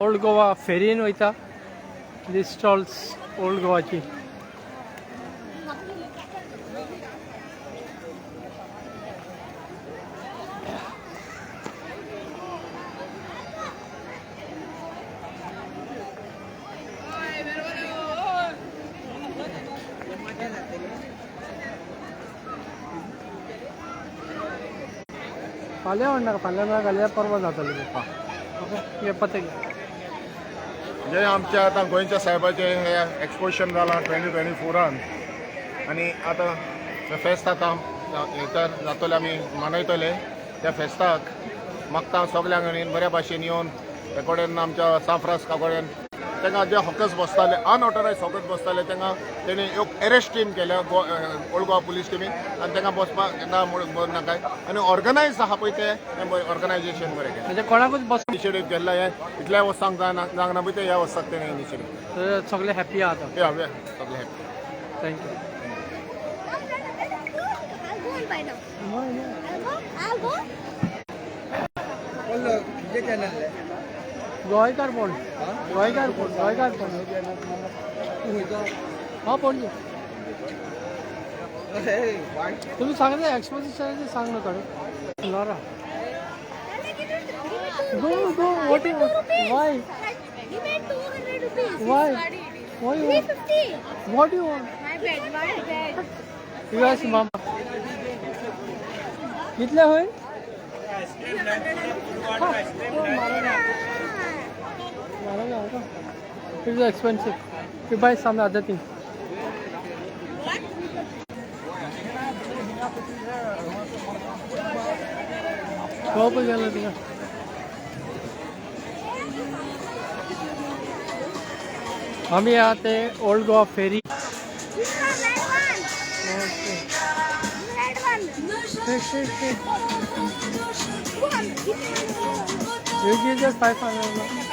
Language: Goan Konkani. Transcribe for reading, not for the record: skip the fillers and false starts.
ओल्ड गोवा फेरयेन वयता. दी स्टॉल्स ओल्ड गोवाची. फाल्यां म्हणनाका, फाल्यां ना जाल्यार परवां जातली पप्पा. ओके, पत्ते. जे आमच्या आतां गोंयच्या साहेबाचें हें एक्सपोजिशन जालां 2024आन आनी आतां फेस्त आतां तर जातलें, आमी मनयतले. त्या फेस्ताक मागता सगल्यांक कडेन बऱ्या भाशेन येवन ते कडेन आमच्या सांफ्रास्का कडेन तांकां जे हॉकर्स बसताले, अनऑथरायज हॉकर्स बसताले, तांकां तेणी एक एरेस्ट टीम केल्या ओल्ड गोवा पुलीस टिमीन आनी तांकां बसपाक ना नाका आनी ऑर्गनायज आहा पळय तें ऑर्गनायजेशन बरें केलें. म्हणजे कोणाकूच बस इनिशिएटीव केल्ला हें इतल्या वर्सांक जायना जावंक ना पळय तें ह्या वर्साक तेणें इनिशिएटीव. सगळे हॅपी आहा आतां. या या, सगळे happy. Thank you. I'll go and buy now. I'll go. I'll go. गोंयकार कोण, गोंयकार कोण, गोंयकार कोण? हा, पणजे. तुम्ही सांगले एक्सपोजिशनाचे सांग ना थोडे. Laura. Go, go. What you why? He made 200 rupees. Why why? 350. What you want? My bad. My bad. You ask mama. कितले होय? It is expensive. You buy some other thing. खूप गेलं तिका. आम्ही आहात ते old Goa ferry. This is a red one. Okay. Red one. Take, take. One. You give just 500.